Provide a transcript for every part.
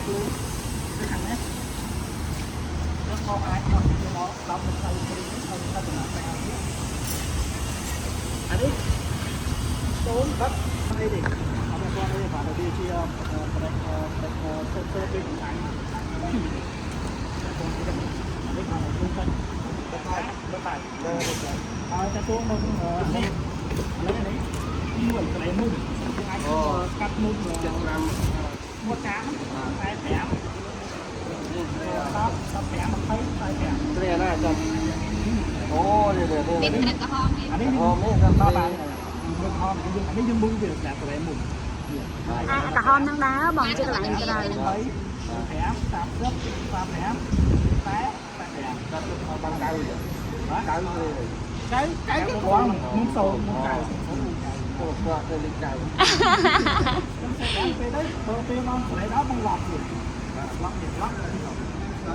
ភ្លើងទៅខាងនេះយើងមកអាចមកមកដល់ទៅទៅនេះហើយទៅដំណើរការនេះអានេះសូនបាត់អីទេអត់ទាន់អីបាទវាជាប្រេកប្រេកទៅទៅពីកន្លែងនេះនេះមកទៅទៅតែតែ លើទៅ ហើយតទៅនឹងនេះឥឡូវនេះមួយកន្លែងមុំយើងអាចកាត់មុំ 75 មួយចាន45 10 15 20 45 ត្រីណាចាំអូនេះនេះ មានក្រិតក្រហមទៀត អានេះ ហមនេះចាំ ដល់បានយើងហមយើងអានេះយើងមុំវាសម្រាប់កន្លែងមុំ អាក្រហមហ្នឹងដែរបងជាកន្លែងក្រៅ 20 5 30 35 45 កាត់ទៅបានកៅ បាទ កៅត្រី កៅកៅគឺក្រមុំសូមុំកៅ ចូលស្វាទៅលេខកៅ ខ្ញុំសេះពេលទៅពេលមកកន្លែងដល់បងឡប់ទៀតឡប់ទៀតឡប់ទៀតឡប់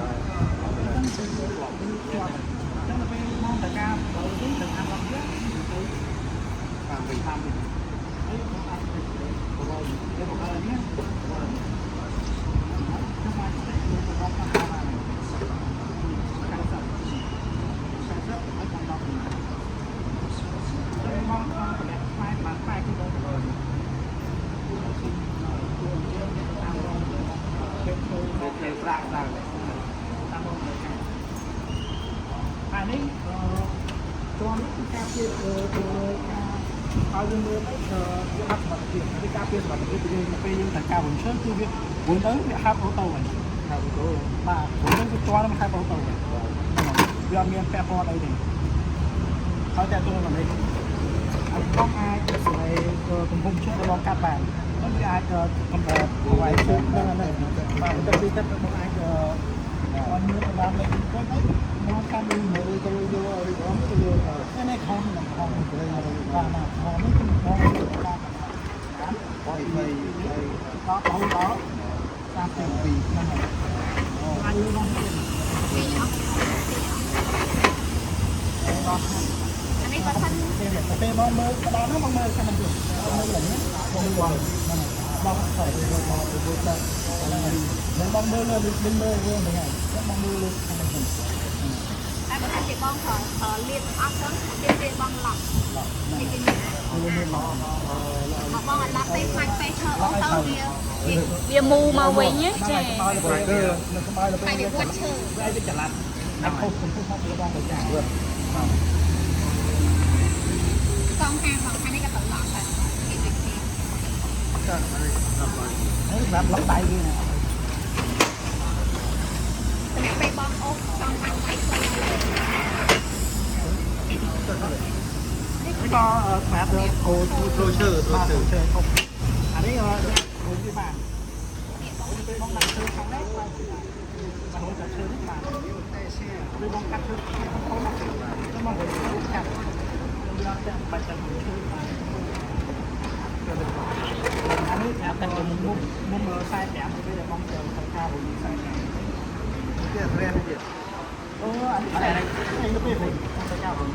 ចឹងទៅពេលមកតការបើវិញទៅតាមឡប់ទៀតទៅ តាមវិញ តាមវិញហើយបងអាចទៅបងទៅបងនេះខ្ញុំអាចទៅបងតាមបាន90 90ហើយបងដល់តែបងក្នុងតម្លាក់ផ្នែកបានផ្នែកគឺបងទៅតាមរងពេលចូល ទៅប្រាក់តាម តាមរងទៅការអានេះអឺជាន់នេះគឺការពារទៅការឲ្យយើងមើលទៅវាអត់សមត្ថភាពគឺការពារសមត្ថភាពយើងពេលយើងត្រូវការវងឈើគឺវាវងទៅវាហាប់ auto ហើយ តាមទៅ បាទព្រោះនឹងគឺជាន់มันហាប់ auto ហើយវាអត់មានពាក់ព័ន្ធអីទេហើយតែទូនឹងនេះអាចបងអាចស្រីកំពុងឈើរបស់កាត់បានហ្នឹងវាអាចកំណត់ໄວឈើហ្នឹងហ្នឹងបាទតែពីកាត់បងអាចអត់មានបានលេខគាត់ទៅមកកាត់មើល ទៅយករីកអមទៅយក នេះខំនឹងខំទៅបាទណាខំនេះគឺខំបាទ បីបី ដល់រហូតដល់32ហ្នឹងហើយអាចលឺបងទៀត ពីអស់ ដល់ អានេះបើសិន ពេលបងមើលដល់ហ្នឹងបងមើលខាងនេះមើលឡើងនេះបងមើលហ្នឹងបងថយទៅដល់ទៅទៅហ្នឹងបងមើលលើមើលរឿងហ្នឹងហើយបងមើលលើខាងនេះ តែបើសិនជាបងប្រើប្រើលៀបទាំងអស់ចឹងទៀតវាបងឡប់នេះគេមាន មើលមើលមក មកបងអត់ឡប់ទេផ្លាច់ពេលឈើអូសទៅវា វាមូមកវិញណាចា ក្បាលទៅនៅក្បាលទៅ តែវាវត្តឈើ វាអាចចល័តអាចខុសកំពុះមកពីបងទៅចា កងខាងបងខាងនេះក៏ទៅឡប់ដែរគេដូចគ្នា តាមនេះតាម នេះសម្រាប់លុកដៃគេណា សម្រាប់ពេលបងអូសចង់ខាងដៃខ្លី នេះក៏សម្រាប់គោ ប្រូឈើប្រូ បាទ ឈើ ឈើធំអានេះគោវាបានពេលបងដាក់ឈើខាងនេះបាទបងចាក់ឈើនេះបាទពេលបងកាត់ឈើធំៗទៅបងកាត់យកចាក់បាច់ចាក់ឈើបាទអានេះសម្រាប់តែមុំមុំ45ពេលដែលបងចូលទៅការវិញ45 ទៀតរៀនទៀត អូអានេះនេះទៅពេលវិញទៅការវិញ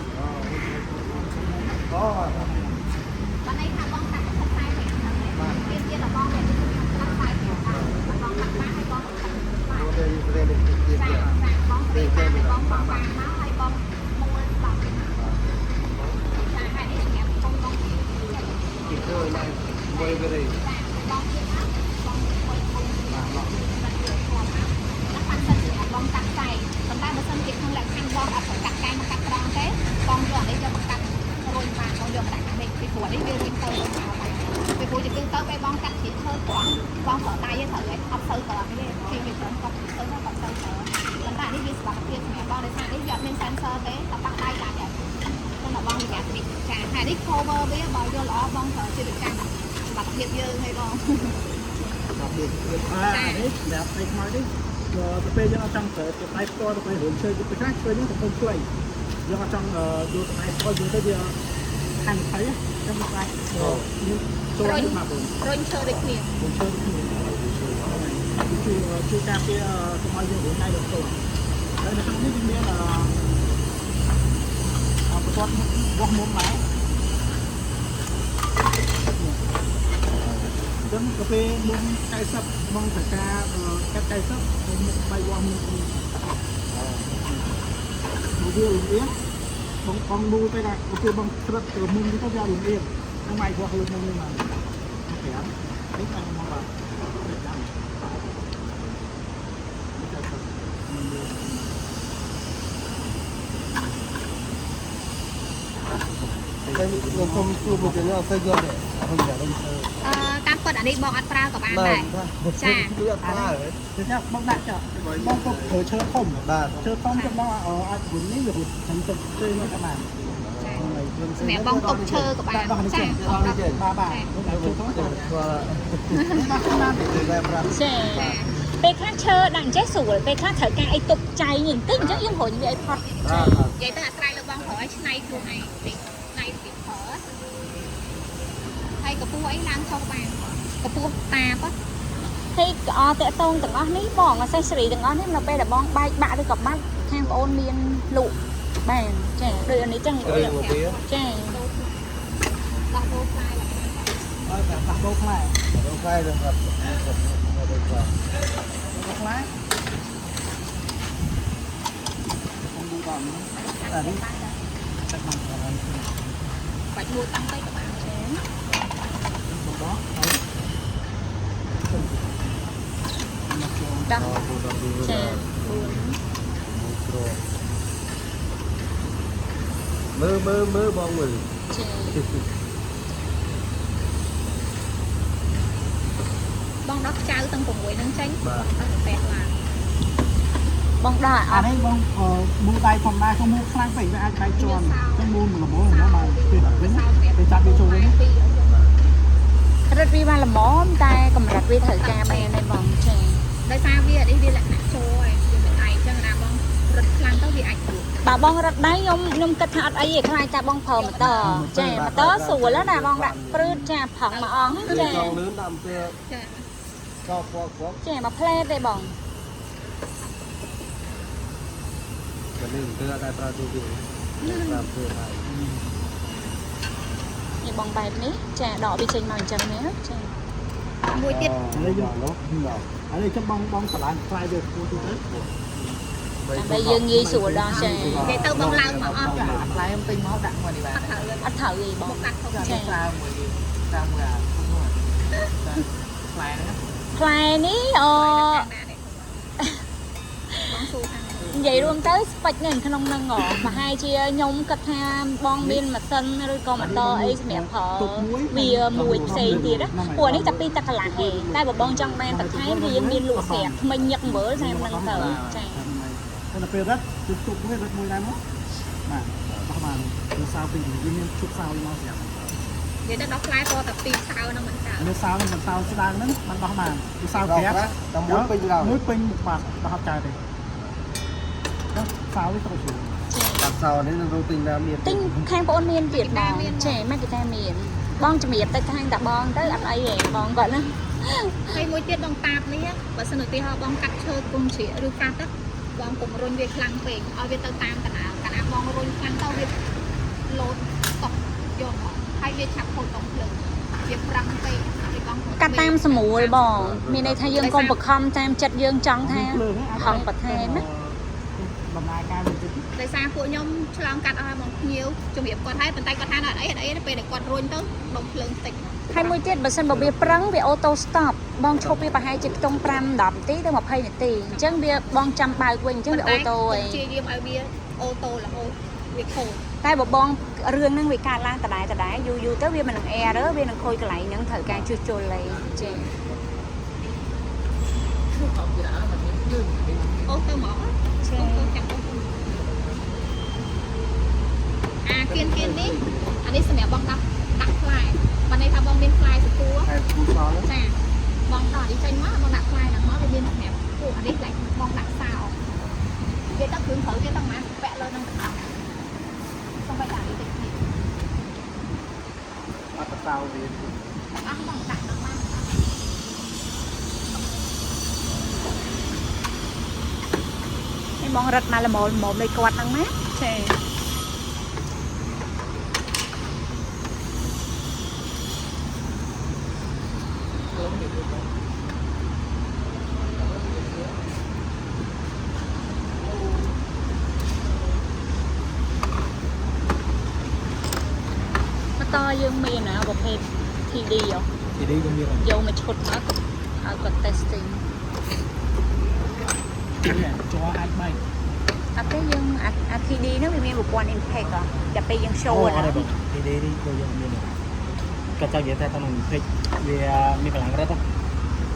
អូ បើន័យថាបងកាត់ទៅខ្សែ5ហ្នឹងគេទៀតដល់បងវាកាត់ខ្សែ5ដែរបងកាត់បានហើយបងកាត់បាន ទៅរៀនទៀតទៀត ចាចាបងស្រីបានហើយបងបងបានមកហើយបងមួលដល់គេមកចាហើយនេះសម្រាប់បងបង ទីធ្វើឡើងមួយវិញ ចាបងទៀតមកបងមួយបងបាទឡប់បាទធំមកแล้วប៉ាន់សិនជាបងកាត់ខ្សែប៉ុន្តែបើសិនជាក្នុងលក្ខខណ្ឌបងអត់ត្រូវកាត់កែមកកាត់ត្រង់ទេបងយកអានេះយកមកកាត់រុញបានបងយកមកដាក់ខាងនេះពីព្រោះនេះវារុញទៅរុញមកបានពីព្រោះជាគឺទៅពេលបងកាត់ជាឈើត្រង់បងប្រើដៃឯងត្រូវឯងអត់សូវប្រើនេះទេគេវាច្រើនគាត់ទៅគាត់អត់សូវប្រើប៉ុន្តែនេះវាសុវត្ថិភាពសម្រាប់បងដោយសារនេះវាអត់មាន sensor ទេតែប៉ះដៃដាច់ហើយខ្ញុំដល់បងប្រយ័ត្នតិចចាហើយនេះ cover វាបើយល់ល្អបងប្រើជាប្រចាំសុវត្ថិភាពយើងហើយបង អានេះសម្រាប់ដៃខ្មៅនេះទៅពេលយើងអត់ចង់ប្រើទៅដៃផ្ទាល់ទៅពេលរឿងឈើទៅខ្លះឈើនេះកំពុងខ្លីយើងអត់ចង់យកទៅដៃផ្ទាល់យើងទៅវាហានិភ័យចឹងមកអាចយើងចូលនេះមកបង រុញឈើដូចគ្នា បងឈើនេះជួយជួយការពារកុំឲ្យយើងរឿងដៃផ្ទាល់ហើយនៅក្នុងនេះវាមានអឺបន្ទាត់វាស់មុំដែរ ចឹងកាពេលមុំ90បងត្រូវការកាត់90ខ្ញុំបាយវាស់មុំមកវាលំអៀងបងបងមូលទៅថាអូខេបងត្រិតទៅមុំនេះទៅវាលំអៀងហ្នឹងបាយវាស់លើមុំនេះមក5នេះតាមមកបាទចាំ តែខ្ញុំសុំជួបមួយទៀតអត់ទៅយកទេអត់យកទេ អឺតាមពិតអានេះបងអត់ប្រើក៏បានដែរ ចា គឺអត់ប្រើ ទៅចាបងដាក់ចុះបងក៏ប្រើឈើធំ បាទ ឈើធំទៅបងអាចរុននេះវារុនខ្ញុំទៅជើងមកក៏បាន ចាសម្រាប់បងទុកឈើក៏បានចាបងដាក់ បាទបាទឈើធំ ស្គាល់ បាទបាន តែប្រាប់ ចា ចា ពេលខ្លះឈើដាក់អញ្ចេះស្រួលពេលខ្លះត្រូវការអីទុកចៃនេះបន្តិចអញ្ចឹងយើងរុញវាឲ្យផុត បាទ និយាយទៅអាស្រ័យលើបងប្រើឲ្យឆ្នៃខ្លួនឯងតិចឆ្នៃពីប្រើហើយកពស់អីឡើងចុះបាន កពស់តាប ហើយអតាក់តងទាំងអស់នេះបង accessory ទាំងអស់នេះនៅពេលដែលបងបែកបាក់ឬក៏បាត់ខាងប្អូនមានលក់បានចាដូចអានេះចឹង គ្រឿងមកវា ចា ដោះដូរផ្លែឡើង អត់តែដោះដូរផ្លែ រកផ្លែទៅครับរកផ្លែ ដូរផ្លែខ្ញុំឌូដល់នេះអានេះតែបានដល់ បាច់មួតាំងទៅក៏បាន ចា បងបងហើយ ដោះ ចា ចា មើលមើលមើលបងមើល ចា បងដោះចៅទាំង6ហ្នឹងចេញ បាទ ដល់កាពះឡើង បងដោះឲ្យអត់ អានេះបងមូដៃផងដែរខ្ញុំមូខ្លាំងពេកវាអាចបែកជាន់ចឹងមូមួយល្មមហ្នឹងបានពេលដល់វិញពេលចាប់វាចូលវិញ ពីរ រត់វាបានល្មមតែកម្រិតវាត្រូវការបានហើយបងចា ដោយសារវានេះវាលក្ខណៈចូលហើយវាមិនឯងចឹងណាបងរត់ខ្លាំងទៅវាអាចរួច បើបងរត់ដៃខ្ញុំខ្ញុំគិតថាអត់អីទេខ្លាចតែបងប្រើម៉ូទ័រចាម៉ូទ័រស្រួលណាស់បងដាក់ព្រឺតចាប្រឹងមួយអង្គចា ចង់លឿនដាក់ទៅ ចា កោពកពក ចាមួយផ្លែទេបង តែនេះទៅអត់ដែរប្រើទូវាតាមធ្វើហើយ នេះបងបែបនេះចាដកវាចេញមកអញ្ចឹងណាចា មួយទៀត នេះយកនោះអានេះចាំបងបងឆ្លាញ់ផ្លែវាគួរទៅទៅ ដើម្បីយើងងាយស្រួលដល់ចា និយាយទៅបងឡើងមកអស់ ចាផ្លែទិញមកដាក់មួយនេះបាទ អត់ត្រូវ អត់ត្រូវទេបង បងកាត់ធំ ចា ប្រើមួយតាមមួយអាផ្លែហ្នឹង ផ្លែនេះអ បងស៊ូខាង និយាយរួមទៅស្ពេចនៅក្នុងហ្នឹងហ៎ប្រហែលជាខ្ញុំគិតថាបងមានម៉ាស៊ីនឬក៏ម៉ូទ័រអីសម្រាប់ប្រើវាមួយផ្សេងទៀតណាព្រោះនេះតែពីរទឹកកន្លះទេតែបើបងចង់បានបន្ថែមគឺយើងមានលក់ស្រាប់ថ្មិញញឹកអំបិលតាមហ្នឹងទៅចា តែដល់ពេលរត់គឺទុកមួយរត់មួយដែរមកបាទបោះបានគឺសៅពីវាមានជុកសៅមកស្រាប់ និយាយទៅដោះផ្លែពណ៌តែពីរសៅហ្នឹងមិនកើត មានសៅនឹងមិនសៅស្ដើងហ្នឹងมันដោះបានគឺសៅក្រាប តែមួយពេញឡើយ មួយពេញបាទដោះអត់កើតទេសៅនេះត្រូវស្រួល បាត់សោនេះនឹងរកទិញណាមាន ទិញខាងបងអូនមានទៀតបងចាម៉ាក់ហ្គីតាមានបងជំរាបទៅខាងតាបងទៅអត់អីទេបងគាត់ណា ហើយមួយទៀតបងតាបនេះបើសិនឧទាហរណ៍បងកាត់ឈើគុំជ្រៀកឬកាត់ទៅបងកុំរុញវាខ្លាំងពេកឲ្យវាទៅតាមកណ្ដាលកាលណាបងរុញខ្លាំងទៅវាលោតតក់យកមកហើយវាឆាប់ខូចដងភ្លើងវាប្រឹងពេកហើយបង កាត់តាមស្រួលបង មានន័យថាយើងកុំបខំតាមចិត្តយើងចង់ថាហងបន្ថែមណា ដំណើរការវាតិច ដោយសារពួកខ្ញុំឆ្លងកាត់អស់ហើយបងភ្ញៀវជំរាបគាត់ហើយប៉ុន្តែគាត់ថាអត់អីអត់អីពេលដែលគាត់រុញទៅដុំភ្លើងតិច ហើយមួយទៀតបើសិនបើវាប្រឹងវា auto stop បងឈប់វាប្រហែលជាខ្ទង់5 10នាទីទៅ20នាទីអញ្ចឹងវាបងចាំបើកវិញអញ្ចឹងវា auto ឯង ព្យាយាមឲ្យវា auto រហូតវាខូច តែបើបងរឿងហ្នឹងវាកើតឡើងដដែលដដែលយូរយូរទៅវាមិននឹង error វានឹងខូចកន្លែងហ្នឹងត្រូវការជួសជុលឯងចា អូសទៅហ្មង ចា អូសទៅចាំអូសទៅអាគៀនគៀននេះអានេះសម្រាប់បងដាក់ដាក់ផ្លែបើន័យថាបងមានផ្លែសគួរ ខែគូសល់ ចាបងដោះនេះចេញមកបងដាក់ផ្លែហ្នឹងមកវាមានសម្រាប់ពួកអានេះឡែកបងដាក់សោវាទៅគ្រឿងត្រូវវាទៅមកពាក់លើនឹងទាំងអស់សូម្បីតែអានេះតិចនេះ អត់សោវា អស់បងដាក់ហ្នឹងមក នេះបងរត់មកល្មមល្មមដូចគាត់ហ្នឹងណាចា យើងមានណាប្រភេទ TD ហ៎? TD ក៏មាន។ យកមកឈុតមកក៏ឲ្យគាត់ testing។ ជ័រអាចបែក។ អត់ទេយើងអា TD ហ្នឹងវាមានប្រព័ន្ធ impact ហ៎តែពេលយើង show អូ ណា អត់ទេបង TD នេះក៏យើងមានដែរគាត់ចង់និយាយថាក្នុង impact វាមានកម្លាំងរឹតហ៎។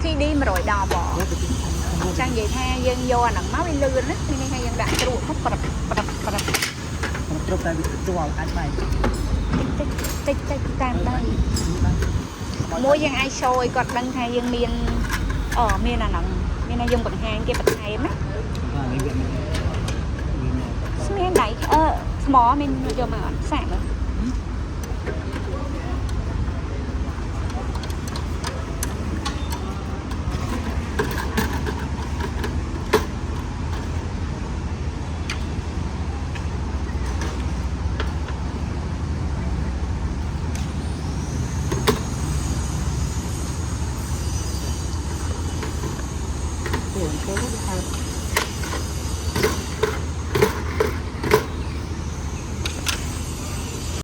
TD 110ហ៎ចង់និយាយថាយើងយកអាហ្នឹងមកវាលឿនណាមានន័យថាយើងដាក់ជ្រក់មកប្រឹបប្រឹបប្រឹប ខ្ញុំជ្រុបតែវាជ័រអាចបែក។ តិចតិចតិចតាមដៃមួយយើងអាច show ឲ្យគាត់ដឹងថាយើងមានអូមានអាហ្នឹងមានថាយើងបង្ហាញគេបន្ថែមណា។ បាទនេះវាមានវាមាន ស្មានដៃអឺស្មមានយកមកអត់សាកមើល។